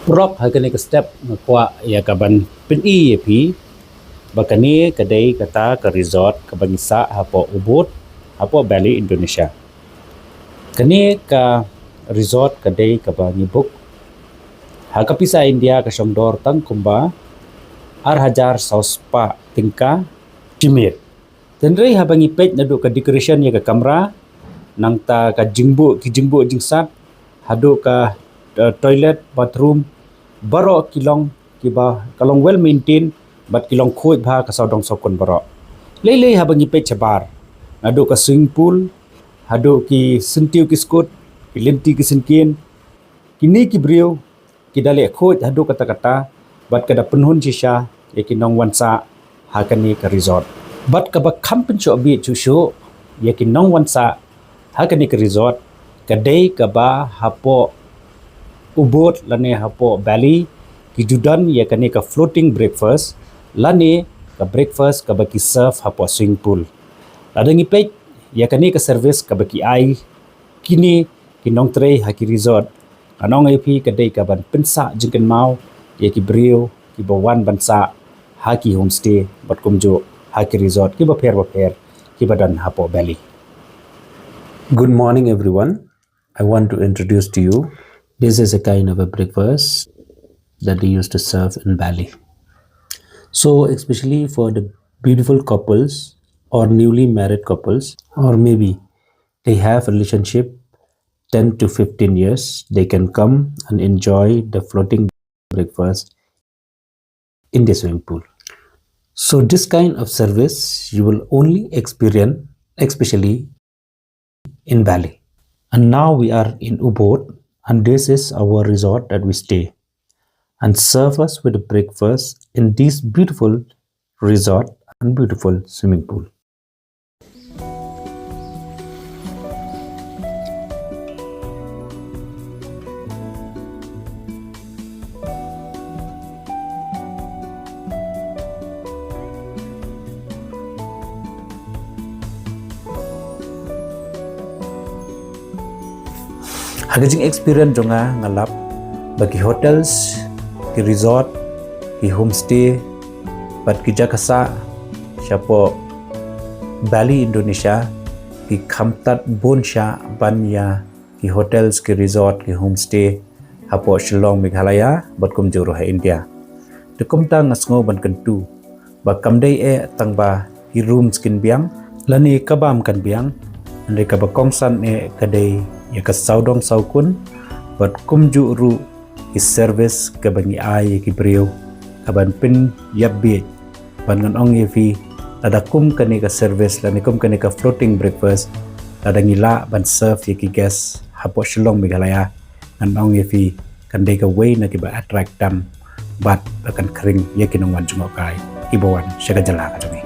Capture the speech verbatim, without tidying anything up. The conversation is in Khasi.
Prok ha kane ka step nga kwah ïa ka ban pyni ïa phi ba kane ka dei kata ka resort kaba ngi sah hapoh Ubud, hapoh Bali, Indonesia. Kane ka resort ka dei kaba ngi book ha ka pisa India ka shong dor tang kumba ar hajar saw spah tyngka shi miet. Hynrei haba ngi peit naduh ka decoration ïa ka kamra, nangta ka jingbuh, ki jingbuh jingsat, haduh ka, eh, toilet, bathroom, baroh ki long kiba ka long well maintained, bad ki long khuid bha ka sawdong sawkun baroh. Lei lei haba ngi peit shabar, naduh ka swimming pool, haduh ki syntiew ki skud, ki lynti ki syngkien, kine ki briew ki da leh khuid haduh katta katta, bad ka da pynhun shisha ïa ki nongwan sah ha kane ka resort. Bad kaba kham pynshoh bieit shuh shuh ïa ki nongwan sah ha kane ka resort, ka dei kaba hapoh Ubud lane hapoh Bali ki ju don ïa kane ka floating breakfast lane ka breakfast kaba ki serve hapoh swimming pool. Lada ngi peit ïa kane ka service kaba ki ai kine ki nongtrei ha ki resort, ngan ong ïa phi ka dei ka ban pynsah jingkynmaw ïa ki briew kiba wan ban sah ha ki homestay bad kumjuh ha ki resort kiba pher bapher kiba don hapoh Bali. Good morning, everyone. I want to introduce to you. This is a kind of a breakfast that they used to serve in Bali. So, especially for the beautiful couples or newly married couples, or maybe they have a relationship ten to fifteen years, they can come and enjoy the floating breakfast in the swimming pool. So this kind of service you will only experience, especially in Bali. And now we are in Ubud, and this is our resort that we stay. And serve us with the breakfast in this beautiful resort and beautiful swimming pool. Ha ka jing experience jong nga, nga lap ba ki hotels, ki resort, ki homestay, bad ki jaka sah shapoh Bali, Indonesia, ki kham tad bun shah ban ïa ki hotels, ki resort, ki homestay hapoh Shillong, Meghalaya, bad kumjuh ruh ha India. Te kumta nga sngew ban kyntu ba kam dei eh tang ba ki rooms kin biang lane ka bam kan biang, hynrei kaba kongsan eh ka dei ïa ka sawdong sawkun bad kumjuh ruh ki service kaba ngi ai ïa ki briew, kaban pynïap bieit. Bad ngan ong ïa phi, lada kum kane ka service lane kum kane ka floating breakfast, lada ngi lah ban serve ïa ki guest hapoh Shillong, Meghalaya, ngan ong ïa phi, kan dei kawei na kiba attract tam bad ba kan khring ïa ki nongwan jngohkai kiba wan sha ka jylla ka jong ngi.